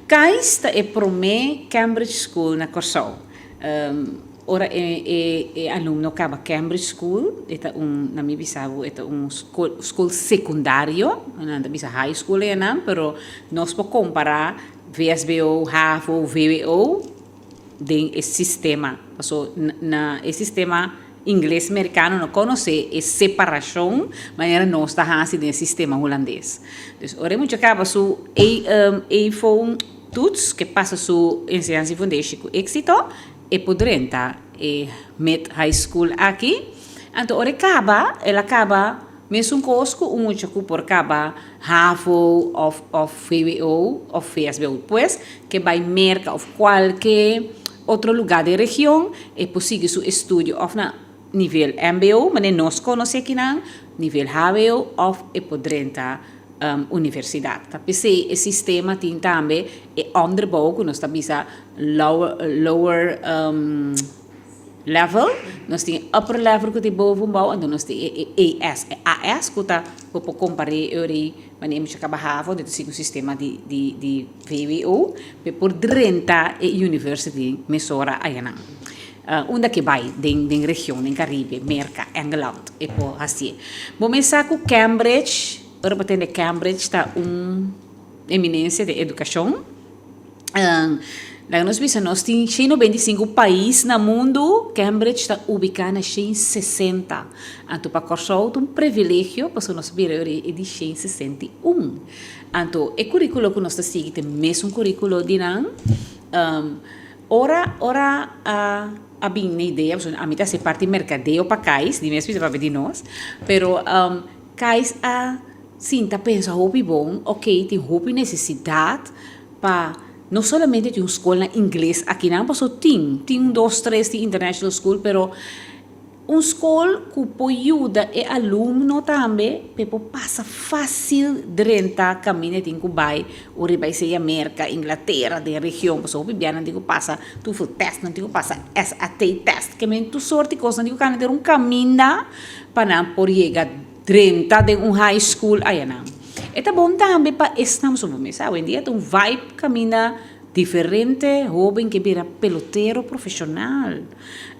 Cais ta e promé Cambridge School na Kòrsou. Ora e alumno kaba Cambridge School, e ta un, na mi bisa bo, e ta un skol, skol sekundario, nan ta bisa high school einan, pero nos por kompará VSBO, HAVO, VWO den e sistema. Paso na e sistema ingles merikano no konosé e separashon manera nos ta hasi den e sistema hulandes. Dus ora e mucha kaba su A, toets, ke pasa su enseñansa i fundeshi ku éksito, e por drenta e mid high school aki. Anto ora e kaba, el a kaba mesun kos ku un mucha ku por kaba HAVO òf VWO òf VSBO. Pues, ke bai Merka òf kualke otro lugá den region, e por sigui su estudio òf na nivel MBO, manera nos konosé akinan, nivel HBO òf e por drenta universidat. Ta p'esei e sistema tin tambe e onderbouw ku nos ta bisa lower level, nos tin e upper level ku ta e bovenbouw, anto nos tin e AS, e AS ku ta ku por kompar'é e ora ei wanneer mucha kaba havo, anto ta sigui un sistema di VWO pa e por drenta e university mesora ayanan. Unda ke bai den region, den Caribe, Merka, Engeland e por hasié. Bo mes sa ku Cambridge, ora bo tende Cambridge ta un eminensia den edukashon. Laga nos bisa nos tin 195 pais na mundu, Cambridge ta ubiká na 160. Anto pa Kòrsou ta un privilegio pasobra nos a bira e di 161. Anto e kuríkulo ku nos ta sigui ta e mesun kuríkulo di nan. Ora a bin na idea, pasobra ami ta hasi parti merkadeo pa Kais, di mes bisa papia di nos, pero Kais a sinta pensa hopi bon, ok, tin hopi nesesidat pa no solamente tin un skol na ingles akinan, pasobra tin un dos tres tin international school, pero un skol ku por yuda e alumno tambe pa e por pasa fásil drenta kaminda e tin ku bai ora e bai sea Merka, Inglatera, den region pasobra hopi bia nan tin ku pasa TOEFL test, nan tin ku pasa SAT test, ke men tur sort di kos nan tin ku kana den un kaminda pa nan por yega drenta den un high school ayanan. E ta bon tambe pa esnan pasobra bo mes sa awendia ta un vibe kaminda diferente hoben ke bira pelotero profeshonal.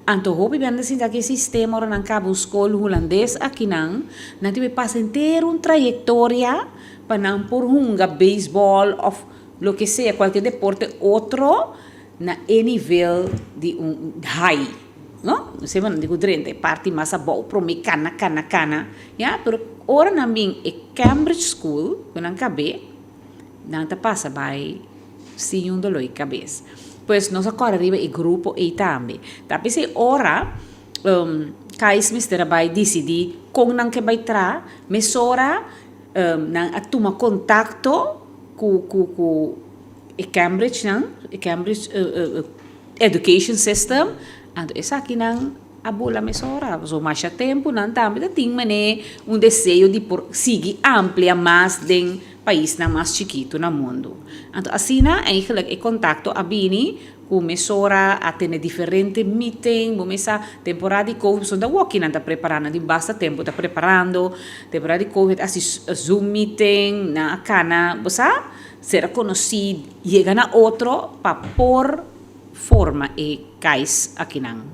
Anto hopi bende sinta aki e sistema ora nan kaba un skol hulandes akinan, nan tin pasa henter un trayektoria pa nan por hunga beisbòl òf loke sea, kualke deporte otro na e nivel di un high, no? Semper nan tin ku drenta e parti mas abou prome kana kana kana, ya, pero ora nan bin e Cambridge School ku nan kab'é, nan ta pasa bai sin un dolor di kabes. Pues nos a kòrda riba e grupo ei tambe. Ta p'esei ora Kais mester a bai disidí kon nan ke bai traha, mesora nan a tuma kontakto ku e Cambridge nan, e Cambridge Education System, anto esakinan a bula mesora. Pasobra masha tempu nan tambe ta tin manera un deseo di por sigui amplia mas den paisnan mas chikitu na mundu. Anto asina eigenlijk e kontakto a bini ku mesora a tene diferente meeting, bo mesa temporada di covid pasobra ta woki nan ta prepara, nan tin basta tempu ta preparando, temporada di covid a hasi zoom meeting, nan a kana bo sa sera konosí yega na otro pa por forma e kais akinan.